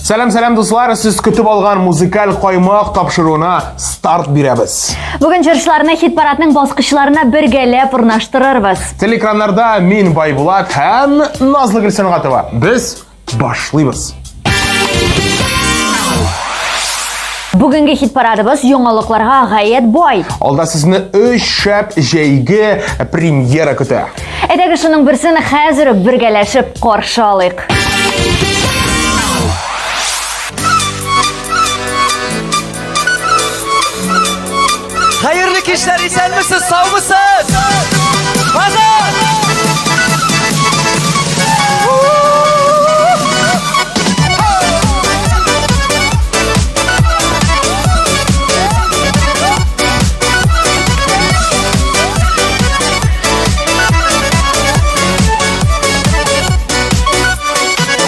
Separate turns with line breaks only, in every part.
Сәлам, сәлам, дуслар! Сез көтеп алган музыкаль каймак тапшыруына старт бирәбез.
Бүген җырчыларны хит-парадның баскычларына бергәләп урнаштырырбыз.
Телекраннарда мин Байбулат һәм Назлы Гөлсәнгатова. Без башлыйбыз.
Бүгенге хит-парадыбыз яңалыкларга гаять бай.
Алда сезне өч шәп җәйге премьера көтә.
Әйдәгез шуның берсен хәзер үк бергәләшеп каршы алыйк.
Хәерле кичләр, исәнмесез, саумысыз? Базар!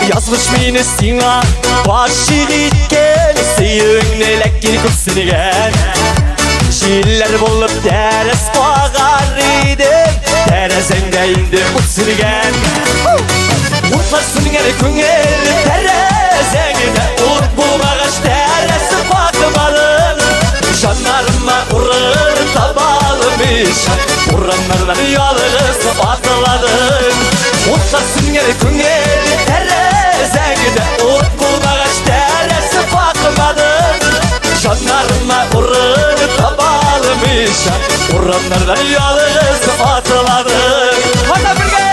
Язмыш мине сиңа гашыйк иткән, сөюеңне ләкин күпсенгән. Җилләр булып тәрәз кагар идем, тәрәзәңдә инде ут сүнгән. Утлар сүнгән күңел тәрәзәңдә, ут булмагач тәрәз какмадым. Жаннарыма урын таба алмыйча, урамнардан ялгыз атладым. Утлар сүнгән күңел тәрәзәңдә, ут булмагач тәрәз какмадым. Жаннарыма урын таба алмыйча, урамнардан ялгыз атладым. Хата бергә!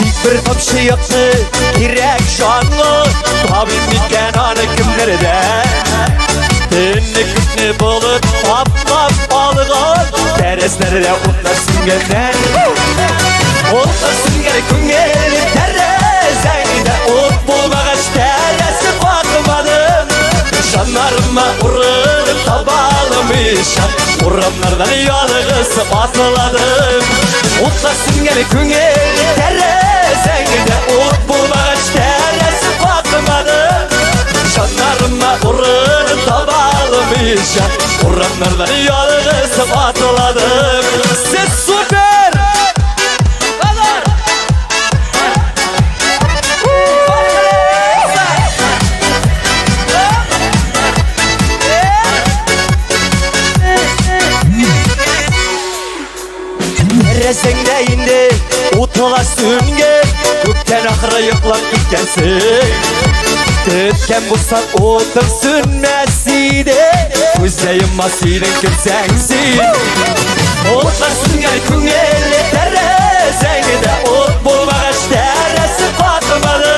Тик бер тамчы якты кирәк җанлы, табып микән аны кемнәрдә? Төнне күкне болыт каплап алган, тәрәзләрдә утлар сүнгәннәр. Утлар сүнгән күңел тәрәзәңдә, ут булмагач тәрәз какмады. Жаннарыма урын таба алмыйча, урамнардан ялгыз атладым. Утлар сүнгән күңел тәрәзәңдә, ут булмагач тәрәз какмады. Жаннарыма урын таба алмыйча, урамнардан ялгыз атладым. Сез супер! Алар! Тәрәзәңдә инде утла сүнгән, күптән ахры йоклап киткәнсең. Төткән булсаң утың сүнмәс иде, күз дә йоммас идең кемсең син. Утлар сүнгән күңел тәрәзәңдә, ут булмагач тәрәз катмады.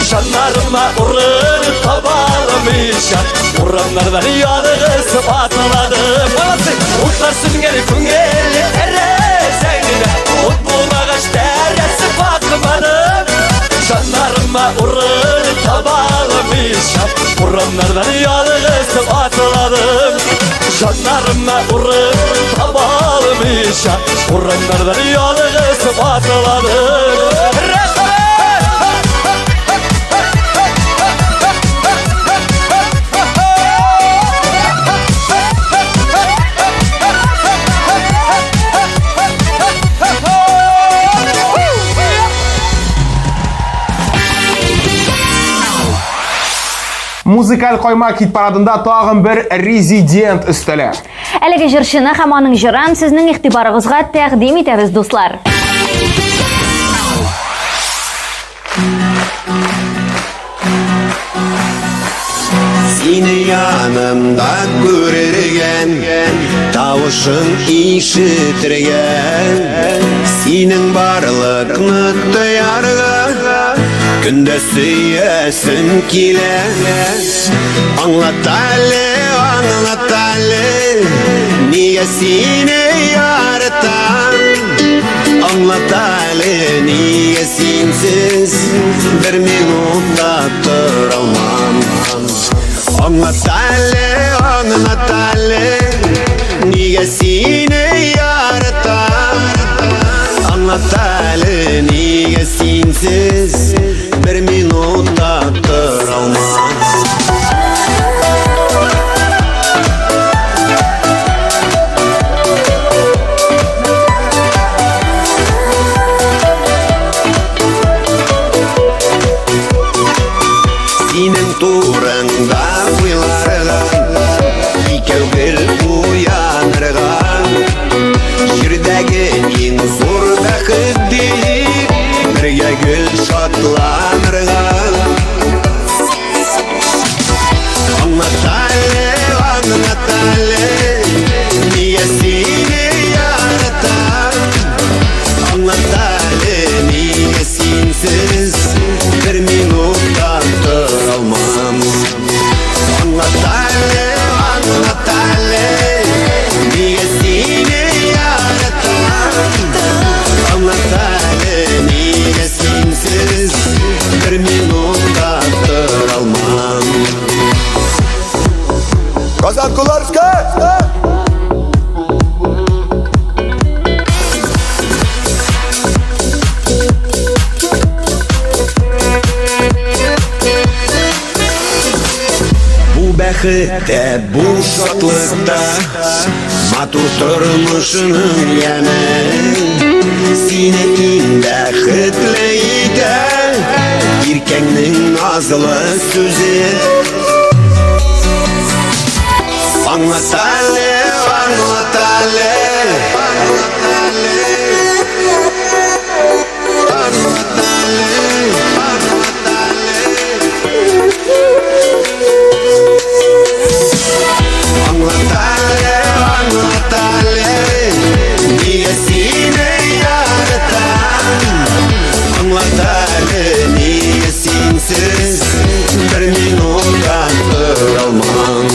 Жаннарыма урын таба алмыйча, урамнардан ялгыз атладым. Молодцы! Утлар сүнгән күңел тәрәзәңдә, ут булмагач тәрәз катмады. Жаннарыма урын таба алмыйча, урамнардан ялгыз атладым. Жаннарыма урын таба алмыйча, урамнардан ялгыз атладым. Рәхмәт!
Музыкаль каймак хит-парадында тагын бер резидент өстәлә.
Әлеге җырчыны һәм аның җырын сезнең игътибарыгызга тәкъдим итәбез, дуслар.
Сине янымда күрергә, тавышың ишетергә, синең барлыкны тоярга, көндә сөясем килә. Аңлат әле, аңлат әле, нигә сине яратам? Аңлат әле, нигә синсез бер минут та тора алмам? Аңлат әле, аңлат әле, нигә сине яратам? Аңлат әле, нигә синсез бер минут та тора алмам. Синең турыңда уйларга, икәү гел уянырга. Җирдәге иң зур бәхет дип, бергә гел шатланырга. Аңлат әле, аңлат әле, нигә сине яратам. Аңлат әле, нигә синсез бер минут та тора алмам. Аңлат әле, аңлат әле, нигә сине яратам. Аңлат әле, нигә синсез бер минут та тора алмам. Казан Куларска! Бу бәхеттә, бу шатлыкта, матур тормышның яме. Сине иң бәхетле итә иркәңнең назлы сүзе. Аңлат әле, аңлат әле, аңлат әле, аңлат әле, аңлат әле. Аңлат әле, аңлат әле, нигә сине яратам. Аңлат әле, нигә синсез бер минут та тора алмам.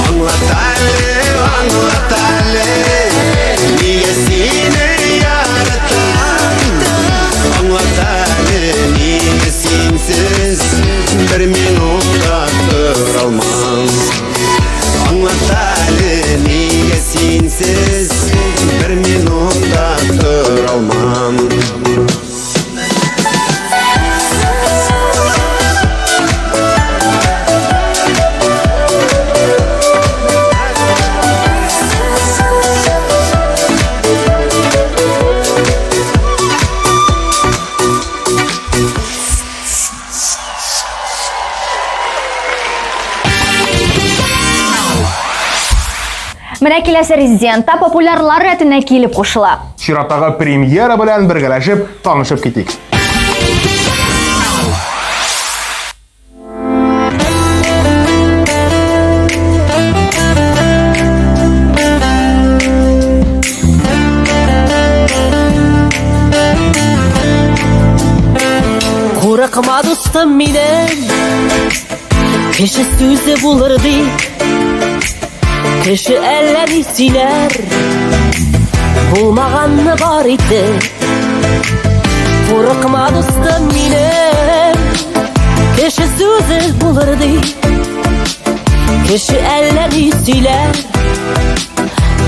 Аңлат әле, аңлат әле, нигә сине яратам. Аңлат әле, нигә синсез бер минут та тора алмам. Аңлат әле, нигә синсез бер минут та тора алмам.
Менә киләсе резидент та популярлар рәтенә килеп кушыла.
Чираттагы премьера белән бергәләшеп танышып китик.
Курыкма, дустым минем, кеше сүзе булыр дип, кеше әллә ни сөйләр, булмаганны бар итеп. Курыкма, дустым минем, кеше сүзе булыр дип, кеше әллә ни сөйләр,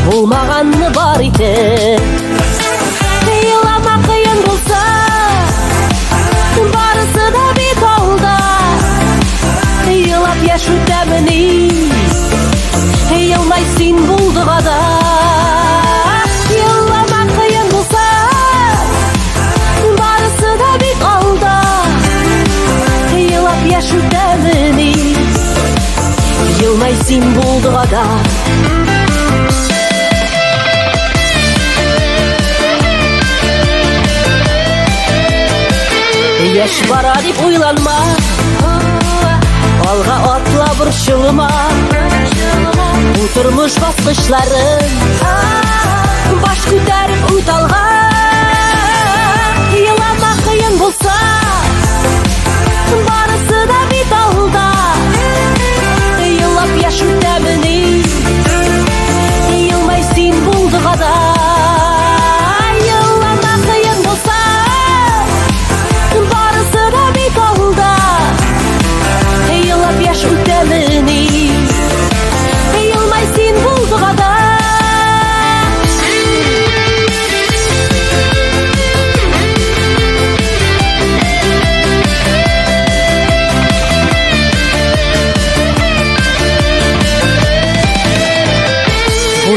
булмаганны бар итеп. Елама кыен булса, барысы да бит алда. Елап яшь үтәмени, елмай син булдыга да. Елама кыен булса, барысы да бит алда. Елап яшь үтәмени, елмай син булдыга да. Яшь бара дип уйланма, алга атла, борчылма. Бу тормыш баскычларын баш күтәреп үт алга. Елама кыен булса, барысы да бит алда. Елап яшь үтәмени, елмай син булдыга да. Елама кыен булса, барысы да бит алда. Елап яшь үтәмени, елмай син булдыга да.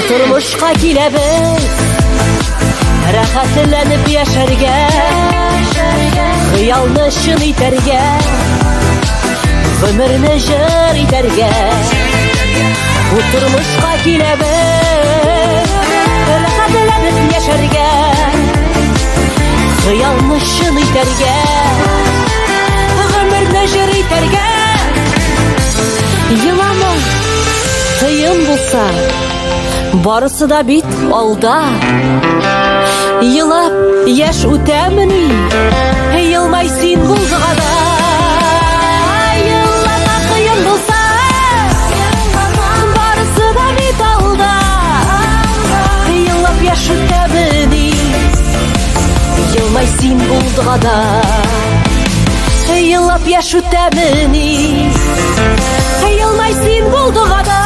тормышка киләбез Рәхәтләнеп яшәргә Хыялны чын итәргә Гомерне җыр итәргә Бу тормышка киләбез Рәхәтләнеп яшәргә Хыялны чын итәргә Гомерне җыр итәргә Елама, кыен булса, барысы да бит алда. Елап, яшь үтәмени, елмай син булдыгада. Елама, кыен булса, барысы да бит алда. Елап яшь үтәмени, елмай син булдыгада. Елап яшь үтәмени, елмай син булдыгада.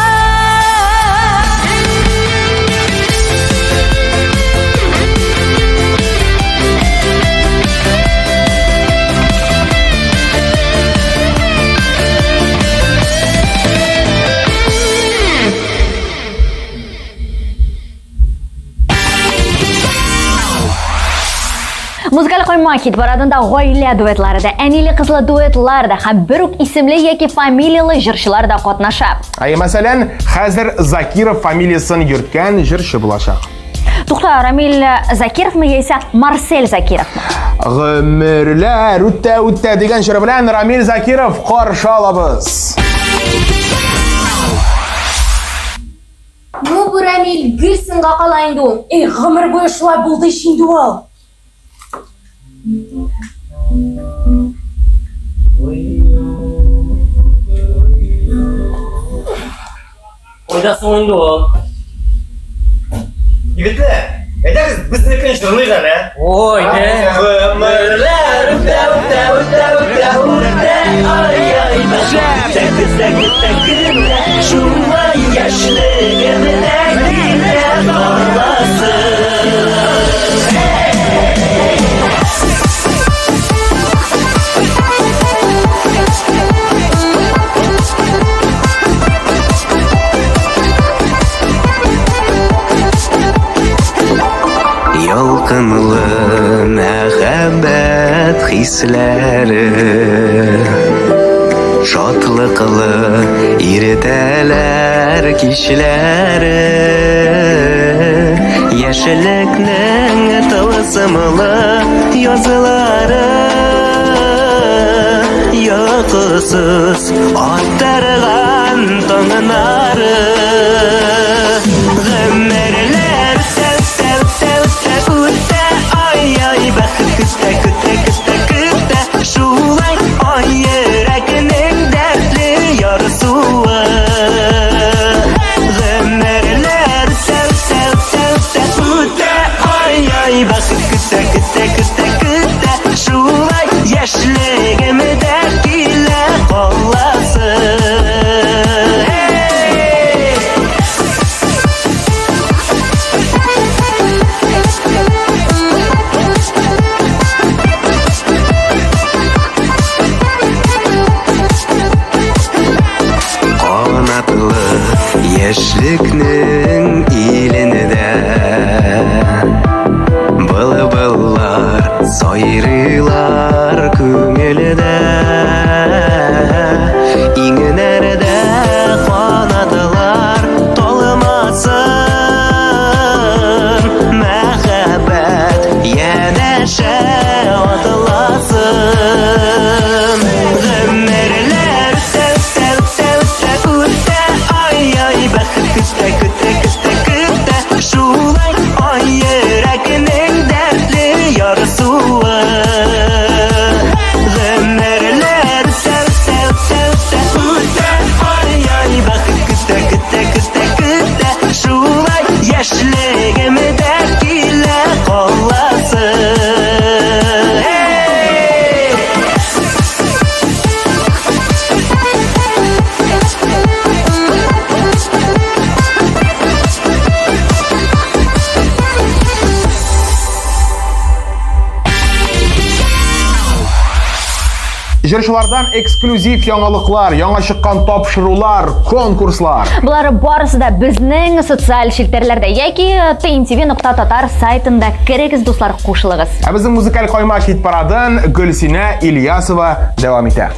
Музыкаль койма хит парадында гаилә дуэтлары да, әниле кызлы дуэтлар да һәм бер үк исемле яки фамилияле җырчылар да катнаша.
Әй, мәсәлән, хәзер Закиров фамилиясын йөрткән җырчы булачак.
Тукта, Рамил Закировмы яисә Марсель Закировмы?
Гомерләр үтә үтә дигән җыры белән Рамил Закиров каршы алабыз.
Ну, бу Рамил гел сынга кала инде ул.
Эй, гомер буе шулай булды ич инде ул.
Кайда соң инде ул?
Егетләр, әйдәгез безнекен җырлыйк әле.
Ой, не.
Гомерләр үтә, үтә, үтә, үтә, үтә, ай, ай, бәхет көтә, көтә, көтә, шулай яшьлегемдә килә барасы.
Ялкынлы мәхәббәт хисләре Шатлыклы иртәләр, кичләре Яшьлекнең тылсымлы язлары Йокысыз аттырган таңнары Гомерләр үтә, үтә, үтә, үтә, үтә Ай-ай, бәхет көтә, көтә, көтә, көтә Шулай ай йөрәкнең дәртле ярсуы Гомерләр үтә, үтә, үтә, үтә, үтә Ай-ай, бәхет көтә, көтә, көтә, көтә Шулай яшьлегем дә килә каласы. Hey!
Җырчылардан эксклюзив яңалыклар, яңа чыккан тапшырулар, конкурслар.
Болары барысы да безнең социаль челтәрләрдә яки tntv.tatar сайтында. Керегез, дуслар, кушылыгыз.
Ә безнең музыкаль каймак хит парадын Гөлсинә Ильясова дәвам итә.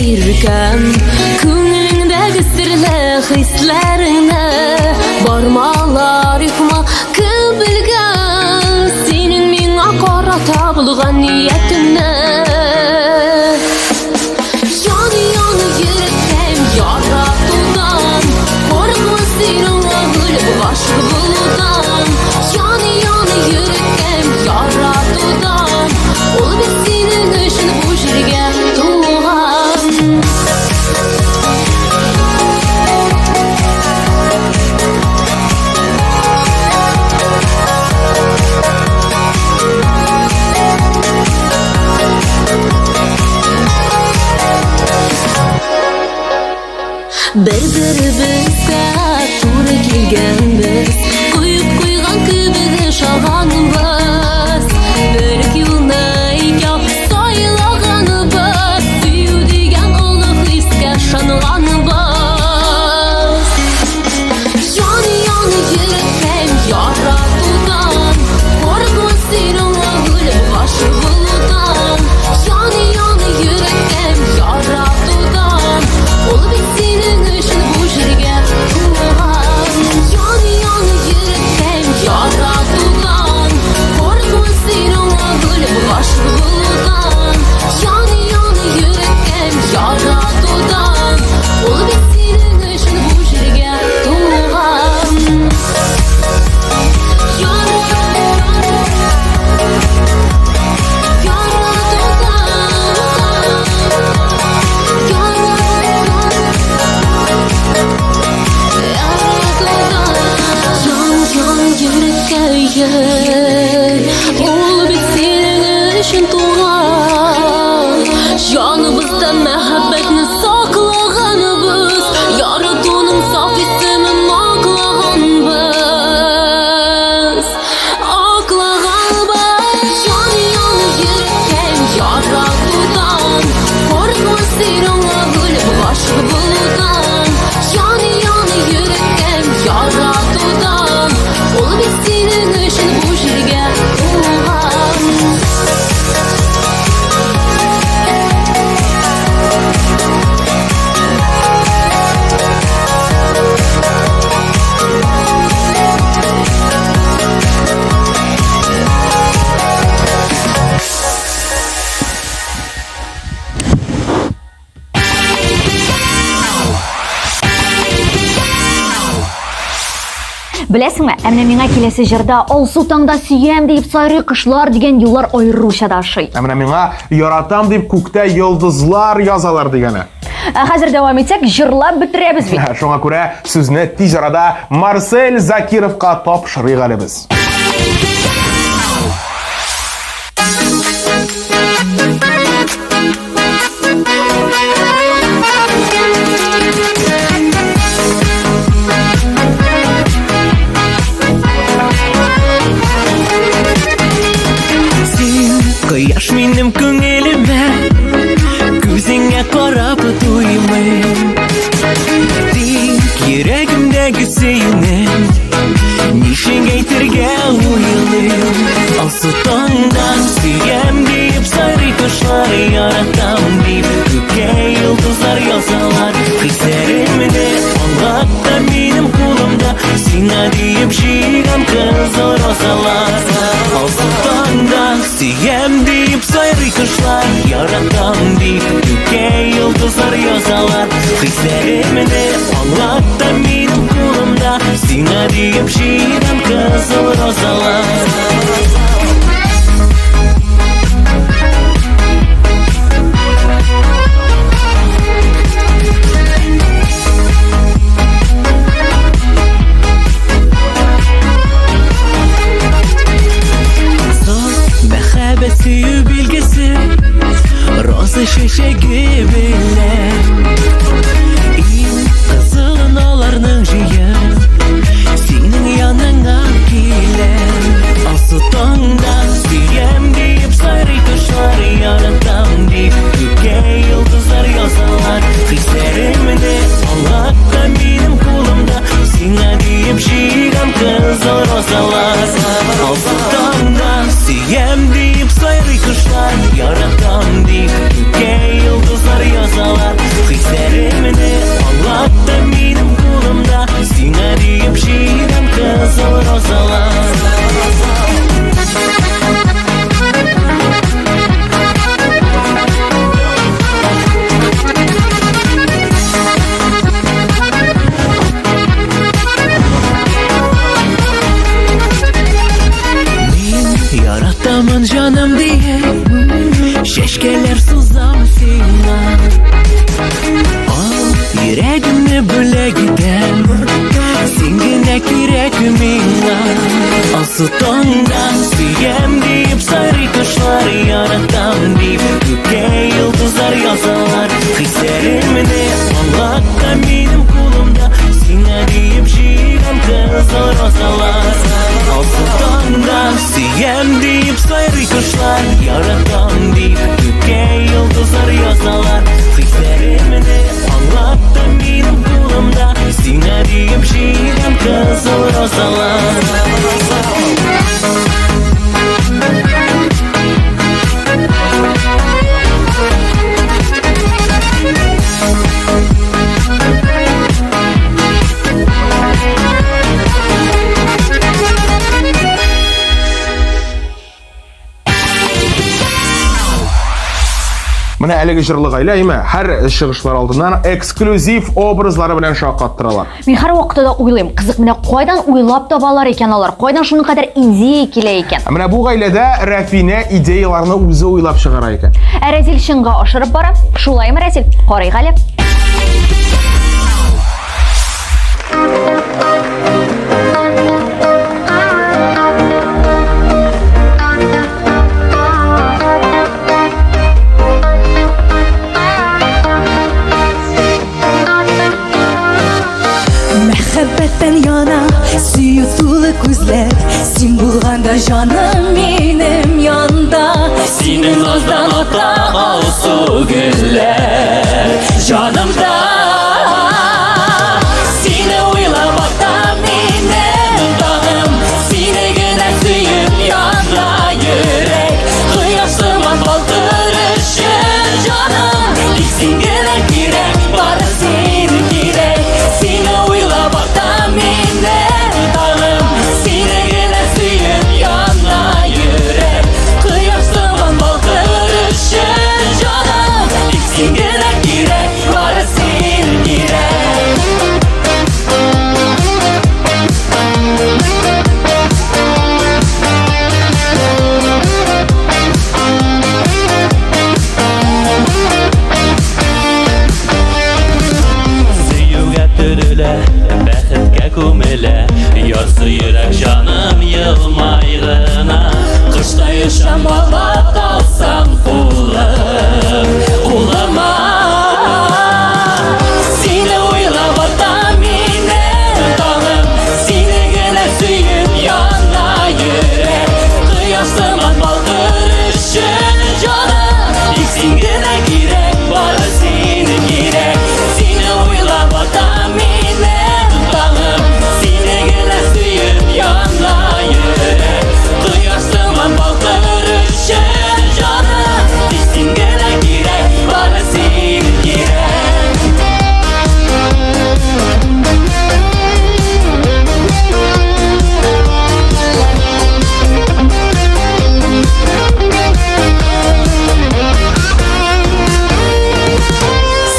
Иркәм, күңелеңдәге серле хисләреңне бармалар юкмы, кем белгән синең миңа карата булган ниятеңне. Ян-ян йөрәктән яратудан, курыкма син аңа гөлеп гашыйк булудан. Ян-ян йөрәктән яратудан, ул бит синең өчен бу җиргә туган. Бер-беребезгә туры килгәнбез, Коеп куйган кебек ошаганбыз. Бер үк юлны икәү сайлаганбыз, Сөю дигән олы хискә ышанганбыз. Ян-ян йөрәктән яратудан, Курыкма син аңа үлеп гашыйк булудан. Ян-ян йөрәктән яратудан, Ул бит синең өчен бу җиргә туган. Ян-ян йөрәктән яратудан, Курыкма син аңа үлеп гашыйк булудан. Ян-ян йөрәктән яратудан, Ул бит синең өчен бу җиргә туган. Ул бит синең өчен туган. Җаныбызда мәхәббәтне саклаганбыз, Яратуның саф исемен аклаганбыз. Аклаганбыз. Ян-ян йөрәктән яратудан, Курыкма син аңа үлеп гашыйк булудан. Ян-ян йөрәктән яратудан, Ул бит синең өчен бу җиргә туган.
Беләсеңме, ә менә миңа киләсе җырда Алсу таңда сөям дип сайрый кошлар дигән юллар аеруча да ошый.
Ә менә миңа яратам дип күктә йолдызлар язалар дигәне.
Ә хәзер дәвам итсәк, җырлап бетерәбез бит.
Шуңа күрә сүзне тиз арада Марсель Закировка тапшырыйк әле без.
Син кояш минем күңелемә, Күзеңә карап туймыйм. Тик йөрәгемдәге сөюне Ничек әйтергә уйлыйм. Алсу таңда сөям диеп сайрый кошлар, Яратам дип күккә йолдызлар язалар. Хисләремне аңлат та минем кулымда, Сиңа диеп җыйган кызыл розалар. Алсу таңда сөям диеп сайрый кошлар, Яратам дип күккә йолдызлар язалар. Хисләремне аңлат та минем кулымда, Сиңа диеп җыйган кызыл розалар. чәчәге белән. Иң кызылын аларның җыеп, синең яныңа киләм. Алсу таңда сөям диеп сайрый кошлар, яратам дип күккә йолдызлар язалар. Хисләремне аңлат та минем кулымда, сиңа диеп җыйган кызыл розалар. Алсу таңда сөям диеп сайрый кошлар, яратам дип күккә йолдызлар язалар. Хисләремне аңлат та минем кулымда, сиңа диеп җыйган кызыл розалар. Мин яратамын җаным диеп, чәчкәләр сузам сиңа. Ал йөрәгемне бүләк итәм, син генә кирәк миңа. Алсу таңда сөям диеп сайрый кошлар, яратам дип күккә йолдызлар язалар. Хисләремне аңлат та минем кулымда, сиңа диеп җыйган кызыл розалар. Алсу таңда сөям диеп сайрый кошлар, яратам дип күккә йолдызлар язалар. Хисләремне аңлат та минем кулымда, сиңа диеп җыйган кызыл розалар.
Менә әлеге җырлы гаилә, әйме, һәр чыгышлар алдыннан эксклюзив образлары белән шаккаттыралар.
Мин һәрвакытта да уйлыйм, кызык менә кайдан уйлап табалар икән алар, кайдан шуның кадәр идея килә икән?
Ә менә бу гаиләдә Рәфинә идеяларны үзе уйлап чыгара икән.
Ә Рәзил чынга ашырып бара. Шулаймы, Рәзил? Карыйк әле.
Мәхәббәттән яна сөю тулы күзләр, син булганда җаным минем янда.
Синең наздан ата алсу гөлләр җанымда. Сине уйлап ата минем таңым, сине генә сөеп яна йөрәк. Кояш сыман балкыр өчен җаным, тик син генә кирәк, бары син кирәк. Сине уйлап ата минем таңым, сине генә сөеп яна йөрәк. Кояш сыман балкыр өчен җаным, тик син генә кирәк, бары син кирәк. Сөюгә төрелә, бәхеткә күмелә, ярсы йөрәк җаным елмай гына. Кыштай очам ала алсам кулым, кулыма. Сине уйлап ата минем таңым, сине генә сөеп яна йөрәк. Кояш сыман балкыр өчен җаным, тик син генә кирәк, бары син кирәк. Сине уйлап ата минем таңым, сине генә сөеп яна йөрәк. Кояш сыман балкыр өчен җаным, тик син генә кирәк, бары син кирәк.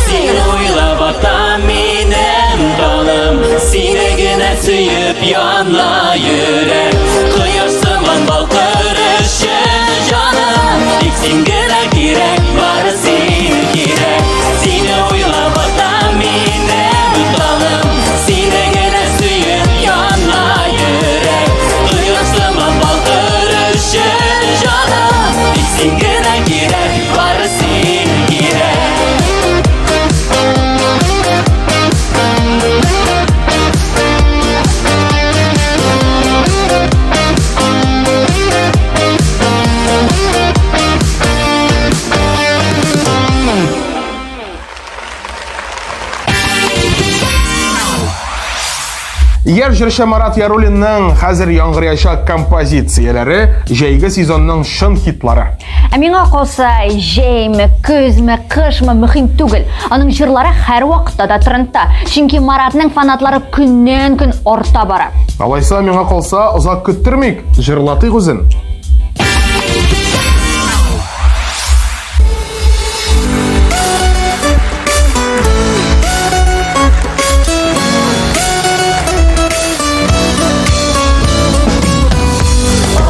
Сине уйлап ата минем таңым, сине генә сөеп яна йөрәк. Кояш сыман балкыр өчен җаным, тик син генә кирәк, бары син кирәк. Сине уйлап ата минем таңым, сине генә сөеп яна йөрәк. Кояш сыман балкыр өчен җаным, тик син генә кирәк, бары син кирәк.
Яшь җырчы Марат Яруллинның хәзер яңгыраячак композицияләре җәйге сезонның чын хитлары.
Ә миңа калса, җәйме, көзме, кышмы мөһим түгел. Аның җырлары һәрвакытта да трендта. Чөнки Маратның фанатлары көннән-көн арта бара.
Алайса, миңа калса, озак көттермик, җырлатыйк үзен.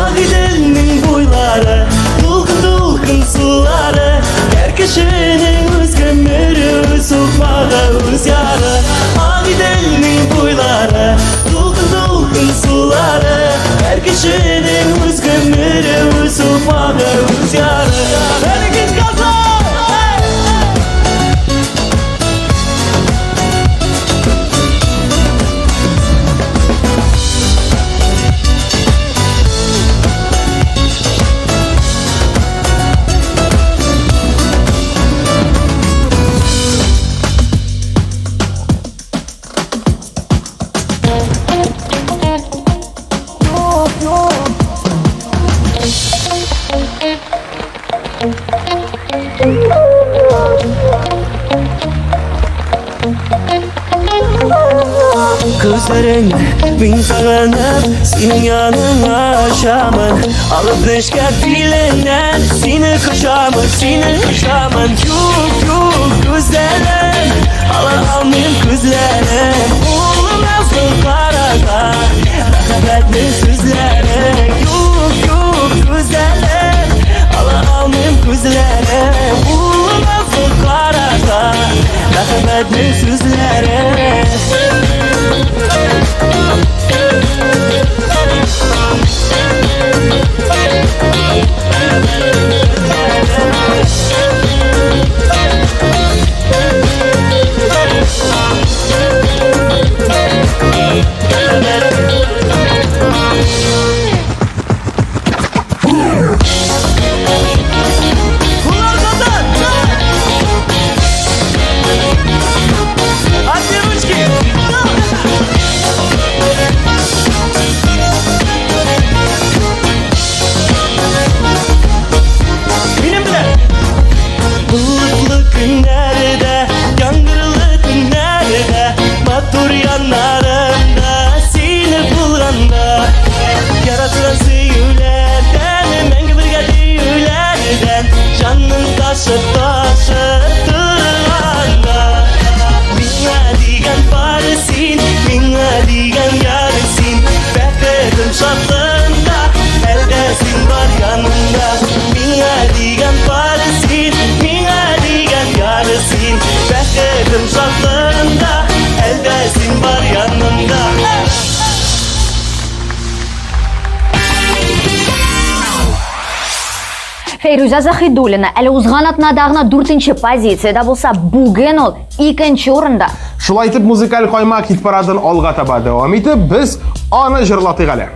Агыйделнең буйлары, дулкын-дулкын сулары, һәр кешенең үз гомере, үз сукмагы, үз яры. Агыйделнең буйлары, дулкын-дулкын сулары, һәр кешенең үз гомере, үз сукмагы, үз яры. Бәрекет Казан! Күзләреңне мин сагынып, синең яныңа очамын. Алып нечкә биленнән, сине кочамын, сине кочамын. Юк, юк, күзләрем, ала алмыйм күзләрем. Улым назлы карага, мәхәббәтле сүзләрең. Юк, юк, күзләрем, ала алмыйм күзләрем. Улым назлы карага, мәхәббәтле сүзләрең. Одни ручки! Минем белән! Bulutlu günlerde, yağmurlu günlerde, матур yanlarında, seni bulganda, yaratılan сөюләрдән, мәңге бергә диюләрдән, җаның ташып ташып торганда. Миңа дигән бар син, миңа дигән яр син, бәхетем шатлыгымда, әлдә син бар янымда. Миңа дигән бар син, миңа дигән яр син, бәхетем шатлыгымда, әлдә син бар янымда.
Фәйрүзә Заһидуллина әле узган атнада гына дүртенче позициядә булса, бүген ул икенче урында.
Шулай итеп, музыкаль каймак хит парадын алга таба дәвам итеп, без аны җырлатыйк әле.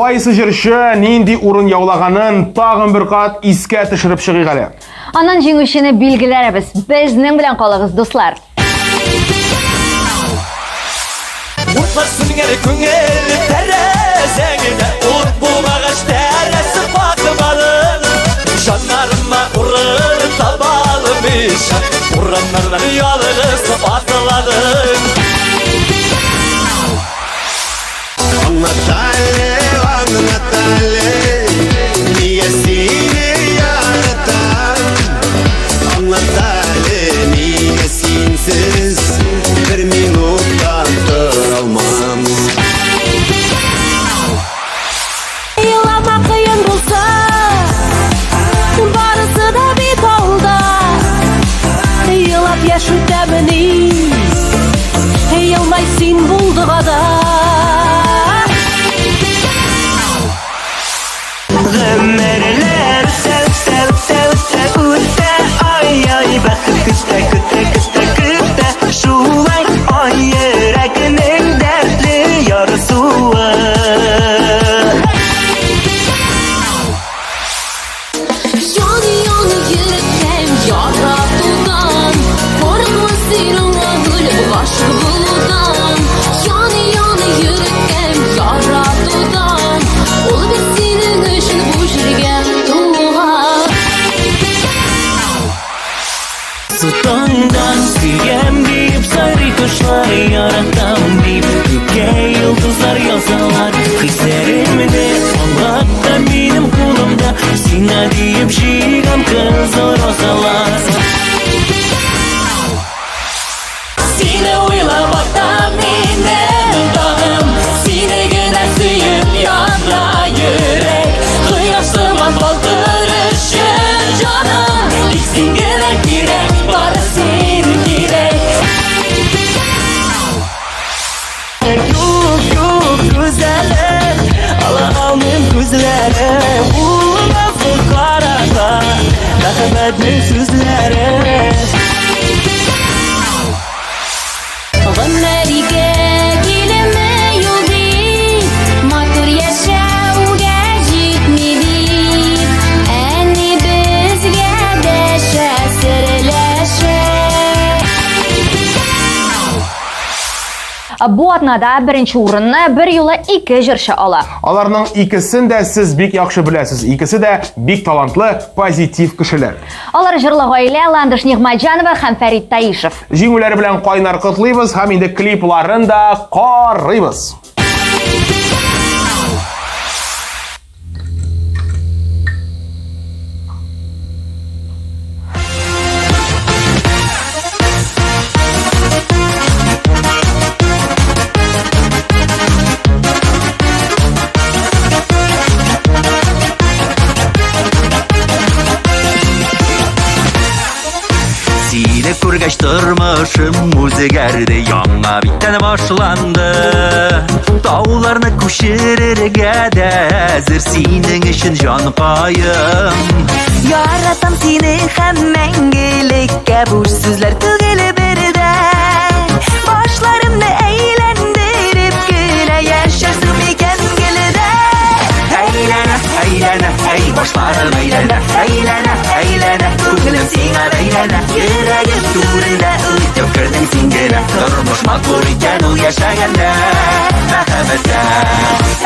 Кайсы җырчы нинди урын яулаганын тагын бер кат искә төшереп чыгыйк әле.
Аннан җиңүчене билгеләрбез. Безнең белән калыгыз, дуслар.
Утлар сүнгән күңел тәрәзәңдә Ут булмагач тәрәзә ватмадың Җаннарыма урын таба алмыйча Урамнардан ялгыз атладым
Аңлат әле, аңлат әле, нигә сине яратам? Аңлат әле, нигә синсез бер минут та тора алмам?
Елама кыен булса, барысы да бит алда. Елап яшь үтәмени, елмай син булдыгада.
Гомерләр үтә, үтә, үтә, үтә, үтә, ай-ай, бәхет көтә, көтә, көтә, көтә, шулай ай йөрәгенең дәртле ярсуы.
Ян ян йөрәккәем яратудан, Курыкма син аңа гөл гашык булудан. Ян ян йөрәккәем яратудан, Ул бит синең өчен бу җиргә туган.
Таңда сөям дип сайрый кошлар яратам дип күккә йолдызлар язалар хисләремне аңлат та минем кулымда сиңа диеп җыйган кызыл розалар Сине уйлап атам минем таңым Сине генә сөеп яна йөрәк Кояш сыман балкыр өчен җаным Тик син генә кирәк, бары син кирәк
Юк, юк, гүзәлем, ала алмыйм күзләрем, Ул назлы карашта, мәхәббәтнең сүзләре.
Гомергә килеме юл дип, матур яшәүгә җитми дип, әни безгә дәшә, серләшә.
Бу атнада беренче урынны бер юлы ике җырчы ала.
Аларның икесен дә сез бик яхшы беләсез. Икесе дә бик талантлы, позитив кешеләр.
Алар җырлы гаилә Ландыш Нигъмәтҗанова һәм Фәрит Таишев.
Җиңүләре белән кайнар котлыйбыз һәм инде клипларын да карыйбыз.
Сине күргәч тормышым үзгәрде, яңа биттән башланды. Тауларны күчерергә дә әзер синең өчен җанкаем.
Яратам сине һәм мәңгелеккә буш сүзләр түгел бердә. Башларымны әйләндереп кенә яшәрсең микән гелдә.
Әйләнә, әйләнә, әй башларым әйләнә, әйләнә, әйләнә, күңелем сиңа бәйләнә, йөрәгем түренә үтеп кердең син генә. Тормыш матур икән ул яшәгәндә, мәхәббәттә.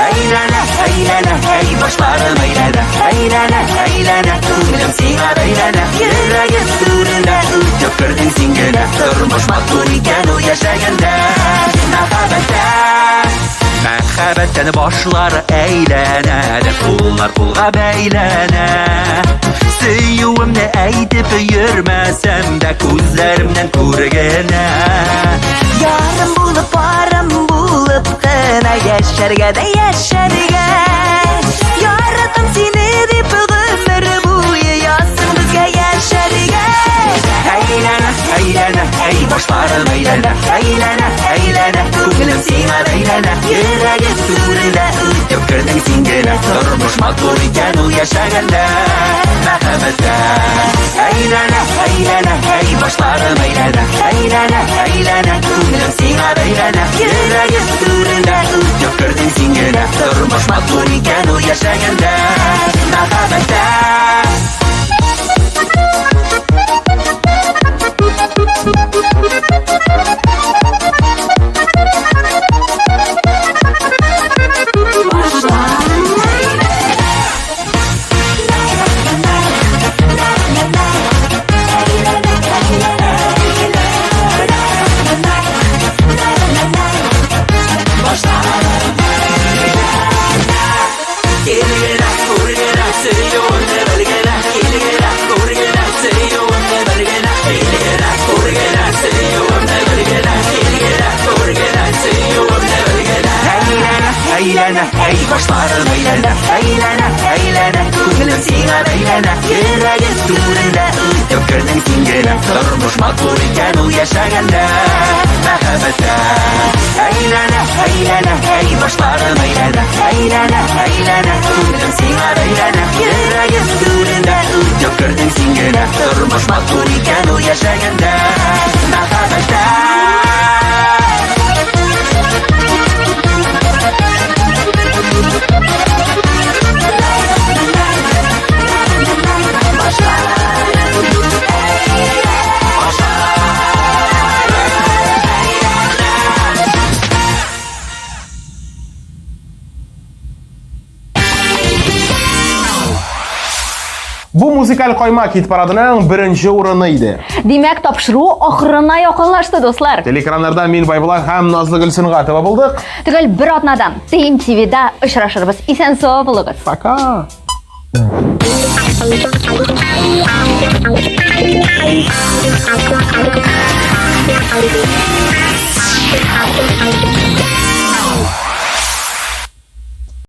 Әйләнә, әйләнә, әй башларым әйләнә, әйләнә, әйләнә, күңелем сиңа бәйләнә, йөрәгем түренә үтеп кердең син генә. Тормыш матур икән ул яшәгәндә, мәхәббәттә. Мәхәббәттән башлар әйләнә дә куллар кулга бәйләнә. Сөюемне әйтеп йөрмәсәм дә күзләремнән күргенә.
Ярым булып, парым булып кына яшәргә дә яшәргә. Яратам сине дип гомер буе язсын безгә яшәргә.
Әйләнә, әйләнә, әй башларым әйләнә, әйләнә, әйләнә, күңелем сиңа бәйләнә, йөрәгем түренә үтеп кердең син генә. Тормыш матур икән ул яшәгәндә, мәхәббәттә. Әйләнә, әйләнә, әй башларым әйләнә, әйләнә, әйләнә, күңелем сиңа бәйләнә, йөрәгем түренә үтеп кердең кердең син генә. Тормыш матур икән ул яшәгәндә, мәхәббәттә. Кил генә, күр генә, сөюемне бел генә. Кил генә, күр генә, сөюемне бел генә. Кил генә, күр генә, сөюемне бел генә. Кил генә, күр генә, сөюемне бел генә. Әйләнә, әйләнә, әй башларым әйләнә. Әйләнә, әйләнә, күңелем сиңа бәйләнә. Йөрәгем түрендә үтеп кердең син генә. Тормыш матур икән ул яшәгәндә, мәхәббәттә. Әйләнә, әйләнә, әй башларым әйләнә. Әйләнә, әйләнә, күңелем сиңа бәйләнә. Йөрәгем түрендә үтеп кердең син генә. Тормыш матур икән ул яшәгәндә, мәхәббәттә.
Бу музыкаль каймак хит парадының беренче урыны иде.
Димәк, тапшыру ахырына якынлашты, дуслар.
Телекраннарда мин Байбулат һәм Назлы Гөлсөнгатова булдык.
Төгәл бер атнадан ТМ ТВда очрашырбыз. Исән сау булыгыз.
Пока.